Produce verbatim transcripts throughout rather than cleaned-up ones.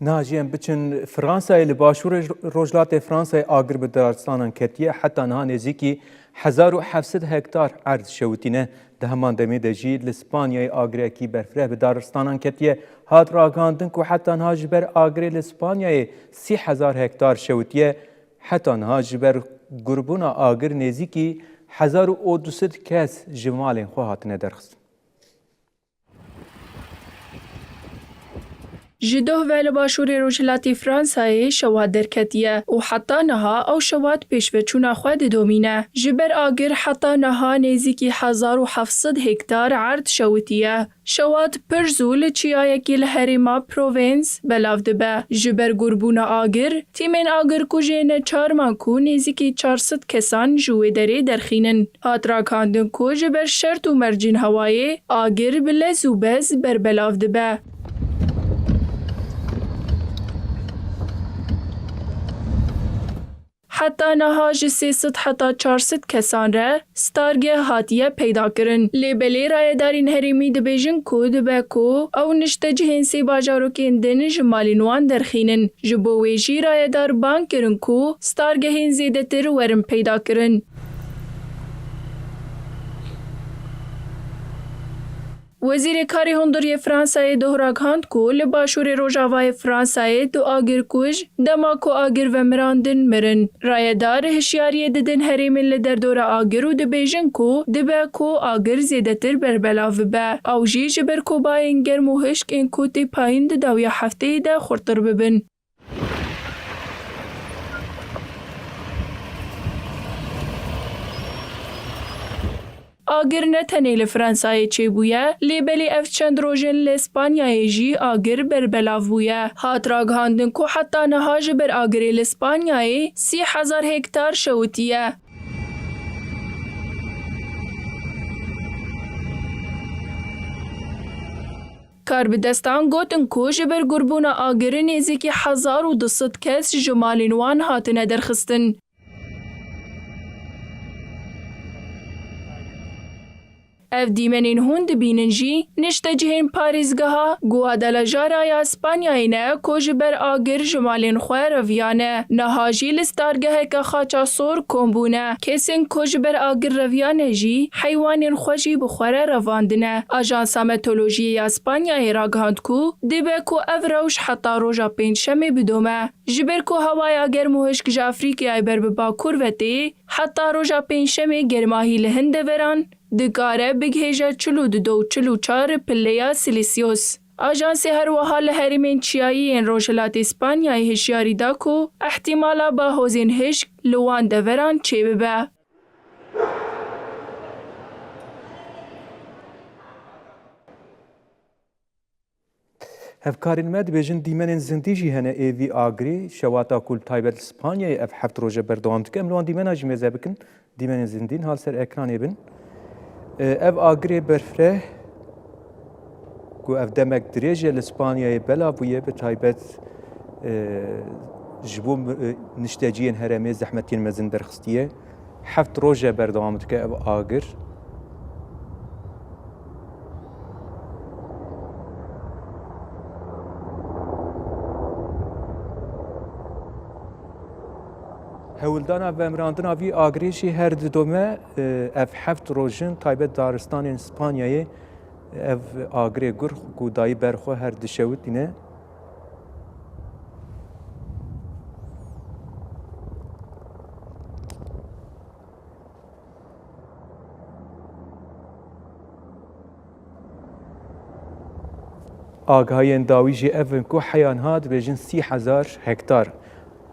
Niha jî em biçin Fransayê. Li başûrê rojhilatê Fransayê agir bi daristanan ketiye. Heta niha nêzîkî hezar û heft sed hektar erd şewitîne. Di heman demê de jî li Spanyayê agirekî berfireh bi daristanan ketiye. Hat ragihandin ku heta niha ji ber agirê li Spanyayê sî hezar hektar şewitiye. Heta niha ji ber gurbûna agir nêzîkî hezar û du sed kes ji malên xwe hatine derxistin. Ji doh ve li başûrê rojhilatê Fransayê şewat derketiye û heta niha ew şewat pêşveçûna xwe didomîne. Ji ber agir heta niha nêzîkî hezar û heft sed hektar erd şewitiye. Şewat pir zû li çiyayekî li herêma Provence belav dibe. Ji ber gurbûna agir, tîmên agirkujê neçar man ku nêzîkî çar sed kesan ji wê derê derxînin. Hat ragihandin ku ji ber şert û mercên hewayê agir bi lez û bez berbelav dibe. Heta niha ji sê sed heta çar sed kesan re stargeh hatiye peydakirin. Lê belê rayedarên herêmî dibêjin ku dibe ku ew niştecihên sê bajarokên din ji malên wan derxînin. Ji bo wê jî rayedar bang kirin ku stargehên zêdetir werin peydakirin. Wezîrê Karê Hundir yê Fransayê doh ragihand ku li başûrê rojavayê Fransayê du agirkuj dema ku agir vemirandin mirin. Rayedar hişyariyê didin herêmên li derdora agir û dibêjin ku dibe ku agir zêdetir berbelav bibe. Ew jî ji ber kobayên germ û hişk ên ku tê payîn di dawiya hefteyê de xurttir bibin. Agir ne tenê li Fransayê çêbûye, lê belê ev çend roj in li Spanyayê jî agir berbelav bûye. Hat ragihandin ku heta niha ji ber agirê li Spanyayê sî hezar hektar şewitiye. Karbidestan gotin ku ji ber gurbûna agirê nêzîkî hezar û du sed kes ji malên wan hatine derxistin. Ev dîmenên hûn dibînin jî niştecihên parêzgeha Guadalajara ya Spanyayê ne ku ji ber agir ji malên xwe reviyane. Niha jî li stargeheke xaça sor kom bûne. Kesên ku ji ber agir reviyane jî heywanên xwe jî bi xwe re revandine. Ajansa Meteorolojiyê ya Spanyayê ragihand ku dibe ku ev rewş heta roja pêncşemê bidome. Ji ber ku hewaya germ û hişk ji Afrîkayê ber bi bakur ve tê, heta roja pêncşemê germahî li hin deveran dikare bigihêje çil û du û çil û çar pileya Sîlîsîyos. Ajansê her wiha li herêmên çiyayî yên Rojhilatê Spanyayê hişyarî da ku îhtîmala bahozên hişk li wan deveran çêbibe. Hevkarên me dibêjin dîmenên zindî jî hene ê vî agirî. Şewata ku li taybet li Spanyayê ev heft roje berdewam dike, em li wan dîmena jî mêze bikin. Dîmenên zindî niha li ser ekranê bin. E, ev agirê berfireh ku ev demek dirêj e li Spanyayê belav bûye, bi taybet, e, ji bo, e, nişteciyên herêmê zehmetiyên mezin derxistiye. Heft roj e berdewam dike ev agir. Hewldana vemirandina vî agirê jî her didome, e, ev heft roj in taybet daristanên Spanyayê ev agirê gur ku dayî ber xwe her dişewitîne. Agahiyên dawî jî ev in ku heya niha dibêjin sî hezar hektar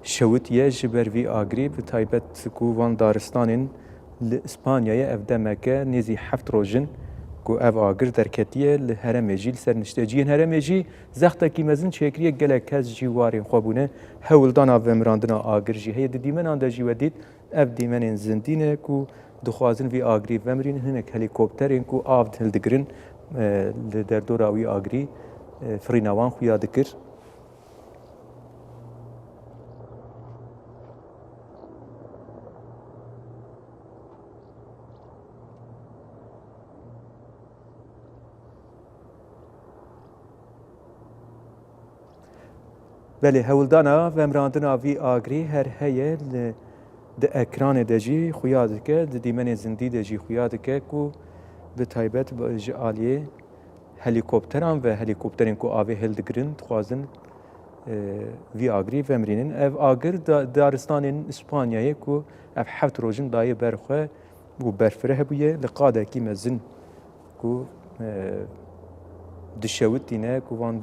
şewitiye ji ber vî agirî, bi taybet ku van daristanên li Spanyayê ev demeke nêzî heft roj in ku ev agir derketiye li herêmê jî, li ser nişteciyên herêmê jî zextekî mezin çêkiriye, gelek kes jî warên xwe bûne. Hewldana vemirandina agir jî heye. Di dîmenan de jî we dît, ev dîmenên zindî ne ku dixwazin vî agirî vemirînin. Hinek helîkopterên ku av hildigirin, e, li derdora wî agirî, e, firîna wan xuya dikir. Belê, hewldana vemrandina vî agirî her heye li, di ekranê de jî xuya dike, di dîmenê zindî de jî xuya dike ku bi taybet ji aliyê helîkopteran ve helîkopterên ku avê hildigirin dixwazin, e, vî agirî vemrînin. Ev agir da-, daristanên Spanyayê ku ev heft rojin daye ber xwe û berfireh bûye, li qadekî mezin ku, e, dişewitîne, ku van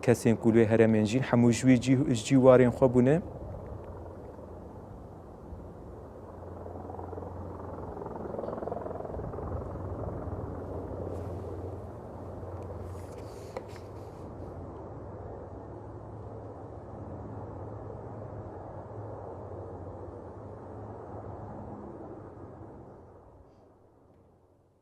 kesên ku li wê herêmên jîn hemû ji wî cî-, ji cîwarên xwe bûne.